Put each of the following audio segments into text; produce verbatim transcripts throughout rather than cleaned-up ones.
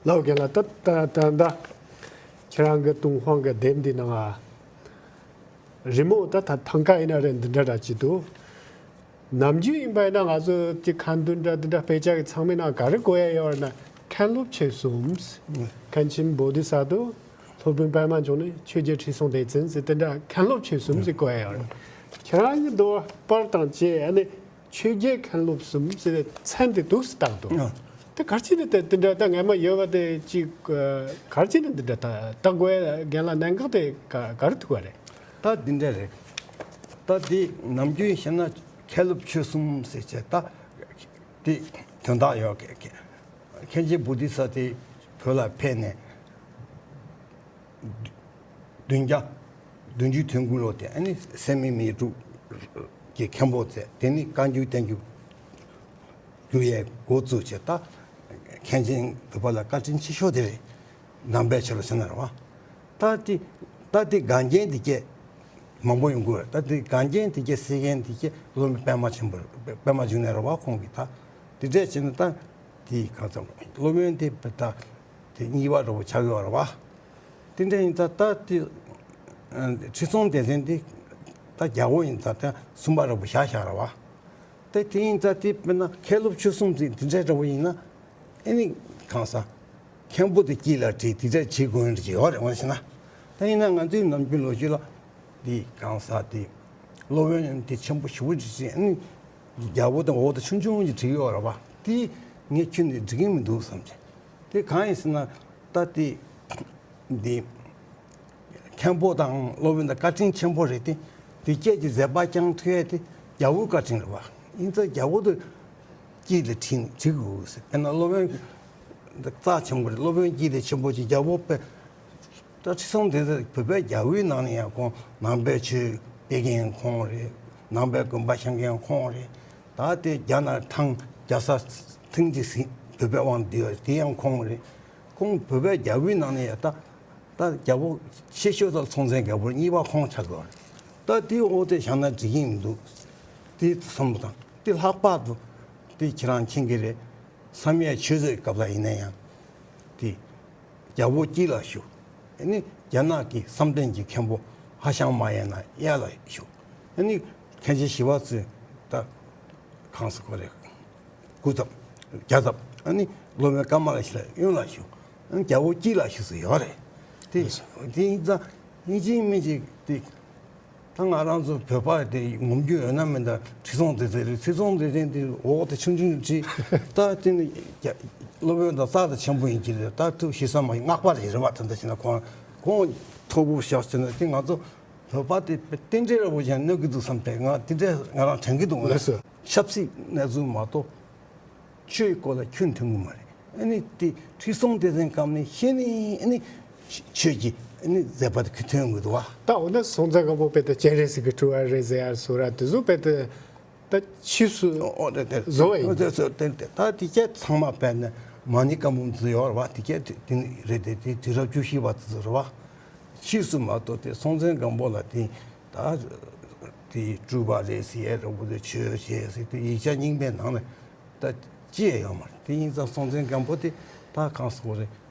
ལགས། རྒན་ལགས། ད་ད་ད་ད་ཁྱེད་རང་གི་ཏུན་ཧོང་གི་དེབ་འདི་ནང་ང་རི་མོ་ད་ད་ཐང་ཀ་ཡིན་ན་རེད། འདི་འདྲ་འདྲ་ཅིག་འདུག། ནམ་རྒྱུན་ཡིན་པ་ཡིན་ན་ང་ཚོ་དེ་ཁ་འདོན་འདྲ་འདི་འདྲ་དཔེ་ཆ་གི་ཚང་མའི་ནང་ག་རེ་གོ་ཡ་ཡོད་ན། མཁན་སློབ་ཆོས་གསུམ། མཁན་ཆེན་བོ་དྷི་ས་ཏྭ། སློབ་དཔོན་པདྨ་འབྱུང་གནས། ཆོས་རྒྱལ་ཁྲི་སྲོང་ལྡེ་བཙན་ཟེར་དེ་འདྲ་མཁན་སློབ་ཆོས་གསུམ་ཟེར་གོ་ཡ་ཡོད་རེད། ཁྱེད་རང་གཉིས་འདུག་པར་དང་བཅས་ཨ་ནི་ཆོས་རྒྱལ་མཁན་སློབ་གསུམ་ཟེར་མཚན་དེ་འདུག་སེ་བཏགས་འདུག། ཨ། དེ་ག་རེ་བྱས་ནས་དེ་དེ་འདྲ་ད་ངོ་མ་ཡོད་པ་དེ་ཅིག་ག་རེ་བྱས་ནས་འདི་འདྲ་ད་བཏགས་དགོས་ཡ་རྒན་ལགས་གནད་འགག་དེ་ག་ག་རེ་ཐུག་པ་རེད། ད་འདི་འདྲ་རེད། ད་འདི་ནམ་རྒྱུན་བཤད་ན་མཁན་སློབ་ཆོས་གསུམ་ཟེར་བྱས་ད་འདི་དོན་དག་ཡོད་གི། མཁན་ཆེན་བོ་དྷི་ས་ཏྭ་བོད་ལ་ཕེབས་ནས། བདུན་བརྒྱ་བདུན་ཅུ་དོན་དགུ་ལོ་དེ་ཨ་ནི་སད་མི་མི་དྲུག་གི་མཁན་པོ་བཙལ། དེ་ནི་བཀའ་འགྱུར་བསྟན་འགྱུར་བསྒྱུར་ཡས་འགོ་བཙུགས་བྱས། ད་མཁན་ཆེན་བོད་པ་ལ་བཀའ་དྲིན་ཆེ་ཤོས་དེ་རེད། ནང་པའི་ཆོས་ལ་བྱས་ན་རེད་བ། ད་དེ་ད་དེ་འགངས་ཆེན་དེ་གས་མང་པོ་ཡོང་གི་རེད། ད་དེ་འགངས་ཆེན་དེ་གས་སེལ་མཁན་དེ་གས་སློབ་དཔོན་པདྨ་ཆེན་པོ་རེད། པདྨ་འབྱུང་གནས་རེད་བ། ཁོང་གིས་ད་དེ་འདྲས་བྱས་ན་ད་དེ་གང་ཚང་སློབ་དཔོན་དེ་ད། དེ་གཉིས་པ་འདྲ་པོ་ཆགས་ཡོད་རེད་བ། དེ་འདྲ་ཡིན་ཙང་ད་དེ་ཁྲི་སྲོང་ལྡེ་བཙན་དེ་ད་རྒྱལ་པོ་ཡིན་ཙང་ད་གསུམ་པ་འདྲ་པོ་བཞག་བཞག་རེད་བ། དེ་དེ་ཡིན་ཙང་དེ་དཔེར་ན་མཁན་སློབ་ཆོས་གསུམ་ཟེར་དེ་འདྲ་འདྲ་པོ་ཡིན་ན་ཨེ་ནི་གང་ཟག་མཁན་པོ་དེ་དཀྱིལ་ལ་བྲིས་དེ་འདྲ་བྱེད་དགོས་ཡོད་རེད་ཅེས་ཡོད་རེད། འོ་ན་བྱས་ན་ད་ཡིན་ན་ང་ཚོའི་ནམ་རྒྱུན་ལོ་རྒྱུས་ལ། དེ་གང་ཟག་དེ་སློབ་དཔོན་དེ་ཆེན་པོ་ཞེ་པོ་ཅིག་ཨ་ནི་རྒྱལ་པོ་དང་འོག་ཏུ་ཆུང་ཆུང་ཅིག་བྲིས་ཡོད་རེད་བ། དེ་ངས་ཁྱོན་ནས་འགྲིག་གི་མི་འདུག་བསམ་བྱས། དེ་གང་ཡིན་ཟེར་ན་ད་དེ་དེ་མཁན་པོ་དང་སློབ་དཔོན་དང་བཀའ་དྲིན་ཆེན་པོ་རེད་དེ། དེ་སྐད་ཀྱི་མཛད་པ་བསྐྱངས་ཐུབ་ཡས་དེ་རྒྱལ་པོའི་བཀའ་དྲིན་རེད་བ། ཡིན་ཙང་རྒྱལ་པོ་དེ་དཀྱིལ་དུ་བྲིས་བྲིས་དགོས་ཟེར། དཔེར་ན་སློབ་དཔོན་རྩ་ཆེན་པོ་རེད། སློབ་དཔོན་དཀྱིལ་དེ་ཆེན་པོ་ཅིག་རྒྱལ་པོ་དཔེ། ད་ཁྲི་སྲོང་ལྡེ་བཙན་བོད་པའི་རྒྱལ་པོའི་ནང་ནས་ཡང་ཁོང་ནང་པའི་ཆོས་སྤེལ་མཁན་ཁོང་རེད། ནང་པའི་དགོན་པ་བཞེངས་མཁན་ཁོང་རེད། ད་དེ་རྒྱ་ནག་ཐང་རྒྱལ་ས་ཐེངས་གཅིག་ཟིན་བོད་པའི་དབང་བསྡུས་པ་དེ་ཡང་ཁོང་རེད། ཁོང་བོད་པའི་རྒྱལ་པོའི་ནང་ནས་ཡང་ད་ད་རྒྱལ་པོ་ཆེ་ཤོས་དང་སྲོང་བཙན་སྒམ་པོ་གཉིས་པ་ཁོང་ཆགས་དགོས་རེད། ད་དེ་འོག་དེ་བཞག་ན་འགྲིག་གི་མི་འདུག། དེ་བསམ་བློ་བཏང་། དེ་ལྷག་པར་དུ་དེ་ཁྱེད་རང་མཁྱེན་གྱི་རེད། བསམ་ཡས་ཆོས་རྩེའི་སྐབས་ལ་ཡིན་ན་ཡང་དེ། རྒྱལ་པོ་དཀྱིལ་ལ་བཞུགས། ཨ་ནི་རྒྱ་ནག་གི་བསམ་གཏན་གྱི་མཁན་པོ་ཧྭ་ཤང་མ་ཡན་ན་གཡས་ལ་བཞུགས། ཨ་ནི་མཁན་ཆེན་ཞི་བ་འཚོས་ད་གང་ཟེར་དགོས་རེད། སྐུ་ཚབ། རྒྱལ་ཚབ། ཨ་ནི་སློབ་དཔོན་ཀ་མ་ལ་ཤཱི་ལ་གཡོན་ལ་བཞུགས། ཨ་ནི་རྒྱལ་པོ་དཀྱིལ་ལ་བཞུགས་སུ་ཡོད་རེད། དེ་དེ་ཡིན་ཙང་ཡིན་གཅིག་མིན་གཅིག་དེ། ད་ང་རང་ཚོ་བོད་པ་དེ་ངོམ་རྒྱུ་ཡོད་ན་མེད་ན་ཁྲི་སྲོང་ལྡེ་བཙན་རེད། ཁྲི་སྲོང་ལྡེ་བཙན་དེ་འོག་དེ་ཆུང་ཆུང་བྲིས། ད་དེ་ནི་རྒྱ་སློབ་དཔོན་དང་རྩ་དང་ཆེན་པོ་ཡིན་གྱི་རེད། ད་ཐུགས་ཞེ་ས་མ་སྔགས་པ་རེད། རེད་བ། ད་ད་བྱས་ན་ཁོང་ཁོང་མཐོ་པོ་བཞག་བྱས་ན་དེ་ང་ཚོ་བོད་པ་དེ་རྟེན་འབྲེལ་ར་བོ་ཅན་གནོད་ཀྱི་འདུག་བསམ་པས་ང་དེ་འདྲས་ང་རང་དྲན་གྱི་འདུག། ལགས་སོ། ཆབ་སྲིད་གནས་ཚུལ་མ་གཏོགས། ཆོས་ཀྱི་སྐོར་ལ་ཁྱོན་ཐོན་གི་མ་རེད། ཨ་ནི་དེ་ཁྲི་སྲོང་ལྡེ་བཙན་སྐབས་ནས་བཤད་ནས་ཨ་ནི་ཆོས་ཀྱི་ཨ་ནི་མཛད་པ་དེ་ཁྱོན་ཐོན་གི་འདུག་བ། ད་འོ་ན་སྲོང་བཙན་སྒམ་པོ་དཔེ་དེ་སྤྱན་རས་གཟིགས་ཀྱི་སྤྲུལ་པ་རེད་ཟེར་ཡ་སོགས་ར་དེ་ཚོ་དཔེ་དེ་ད་ཕྱིས་སུ་ཨོ་རེད་རེད། བཟོ་བ་ཡིན། ཨོ་དེ་ཚོ་དེ་དེ་ད་དེ་སྐད་ཚང་མ་དཔེ་ནས་མ་ཎི་བཀའ་འབུམ་ཚོ་ཡོད་རེད་བ། དེ་སྐད་དེ་དེ་རེད་དེ་དེ་དུས་རབས་བཅུ་བཞི་པ་དེ་ཚོ་རེད་བ། ཕྱིས་སུ་མ་གཏོགས་དེ་སྲོང་བཙན་སྒམ་པོ་ལ་དེ་ད་དེ་སྤྲུལ་པ་རེད་ཟེར་ཡ་རེད་བ། དེ་ཆོས་བྱས་ཟེར་དེ་ཡིག་ཆ་རྙིང་པའི་ནང་ལ། ད་ཅི་ཡང་ཡོད་མ་རེད། དེ་ཡིན་ཙང་སྲོང་བཙན་སྒམ་པོ་དེ་ད་གང་ཟེར་དགོས་རེད།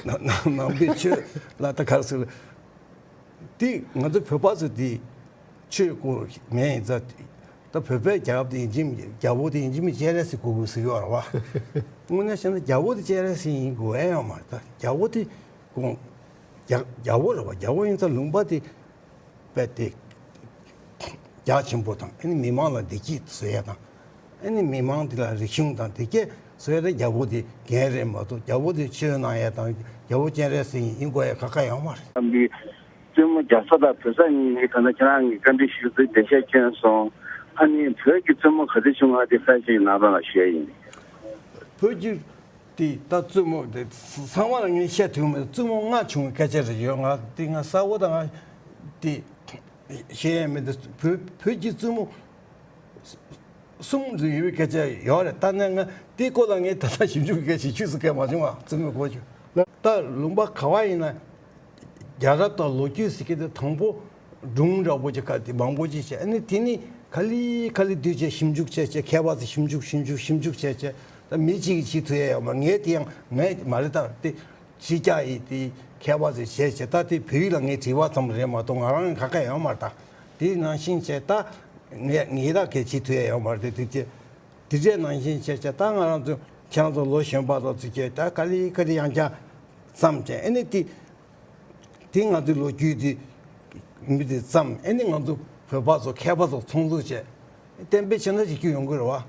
ནང་ནང་པའི་ཆོས་ལ་ད་ག་རེ་ཟེར། དེ་ང་ཚོ་བོད་པ་ཚོ་དེ་ཆོས་སྐོར་མེད་ཡིན་ཙང་། ད་བོད་པའི་རྒྱལ་ཁབ་དེ་ཡིན་གཅིག་མིན་གཅིག་རྒྱལ་པོ་དེ་ཡིན་གཅིག་མིན་གཅིག་སྤྱན་རས་གཟིགས་དགོས་དགོས་ཟེར་གྱི་ཡོད་རེད་བ། དངོས་གནས་བཤད་ན་རྒྱལ་པོ་དེ་སྤྱན་རས་གཟིགས་ཡིན་དགོས་ཡ་ཡོད་མ་རེད། ད་རྒྱལ་པོ་དེ་གོང་རྒྱལ་རྒྱལ་པོ་རེད་བ། རྒྱལ་པོ་ཡིན་ཙང་ལུང་པ་དེ། དཔེ་དེ་རྒྱ་ཆེན་པོ་དང་ཨ་ནི་མི་མང་ལ་བདེ་སྐྱིད་བཟོ་ཡས་དང་། ཨ་ནི་མི་མང་དེ་ལ་རིག་གཞུང་དང་དེ་སྐད་བཟོ་ཡས་ལ་རྒྱལ་པོ་དེ་འགན་རེད་མ་གཏོགས། རྒྱལ་པོ་དེ་ཆོས་གནང་ཡས་དང་རྒྱལ་པོ་སྤྱན་རས་གཟིགས་ཡིན་དགོས་ཡས་ག་ག་ཡོད་མ་རེད། བསམ་པའི་བཙུན་མོ་རྒྱ་བཟའ་དང་བོད་བཟའ་གཉིས་ནི་ད་ལྟ་ཁྱེད་རང་གིས་བཀའ་འདྲི་ཞུས་ཚེ་འགྲེལ་བཤད་བསྐྱོན་སོང་། ཨ་ནི་བོད་ཀྱི་བཙུན་མོ་ག་ཚོད་བྱུང་བ་དེ་ས་ཞིག་ནང་དོན་ལ་ཞུ་ཡས་ཡིན། བོད་ཀྱི་དེ་ད་བཙུན་མོ་དེ་ཚང་མ་ལ་ངས་བཤད་ཐུབ་མེད། བཙུན་མོ་ལྔ་བྱུང་བའི་སྐད་ཆ་རེ་ཡོད། ང་དེ་ང་གསལ་པོ་དང་ང་དེ་བཤད་ཡས་མེད་དེ། བོད་བོད་ཀྱི་བཙུན་མོ་གསུམ་ཙམ་ཡོད་པའི་སྐད་ཆ་ཡོད་རེད། ད་ནས་ང་དེའི་སྐོར་ལ་ངས་ད་ལྟ་ཞིབ་འཇུག་གི་སྐད་ཆ་ཅུང་ཟད་སྐད་མ་བྱུང་བ། བཙུན་མོའི་སྐོར་ཅིག་ད་ལུང་པ་ག་བ་ཡིན་ན་རྒྱལ་རབས་དང་ལོ་རྒྱུས་ཟེར་མཁན་དེ་དང་པོ་སྒྲུང་འདྲ་པོ་ཅིག་ག་དེ་མང་པོ་ཅིག་བྱས། ཨ་ནི་དེ་ནི་ག་ལེ་ག་ལེ་བསྡུས་བྱས་ཞིབ་འཇུག་བྱས་བྱས། མཁས་པ་ཚོས་ཞིབ་འཇུག་ཞིབ་འཇུག་ཞིབ་འཇུག་བྱས་བྱས། ད་མི་གཅིག་གིས་བྱེད་ཐུབ་ཡ་ཡོད་མ་རེད། ངས་དེ་ཡང་ངས་མ་རེད། ད་དེ་ཕྱི་རྒྱལ་ཡི་དེ་མཁས་པ་ཚོས་བྱས་བྱས། ད་དེ་བོད་ཡིག་ལ་ངས་བྲིས་པ་ཙམ་རེད་མ་གཏོགས་ང་རང་ག་ག་ཡོད་མ་རེད། ད་དེ་ནང་བཞིན་བྱས། ད་ངས་ངས་ད་གས་བྱེད་ཐུབ་ཡ་ཡོད་མ་རེད། དེ་དེ་དེ་འདྲའི་ནང་བཞིན་བྱས་བྱས། ད་ང་རང་ཚོ་ཁྱེད་རང་ཚོ་ལོ་གཞོན་པ་ཚོ་ཚོས་ཀྱིས་ད་ག་ལེ་ག་ལེ་ཡང་བསྐྱར་བརྩམས་བྱས། ཨ་ནི་དེ་དེ་ང་ཚོའི་ལོ་རྒྱུས་དེ་མི་དེ་བརྩམས། ཨ་ནི་ང་ཚོ་བོད་པ་ཚོ་མཁས་པ་ཚོ་ཚོགས་འཛུགས་བྱས། གཏན་འབེབས་བྱས་ན་ཅིག་སྐྱོ་ཡོང་གི་རེད་བ།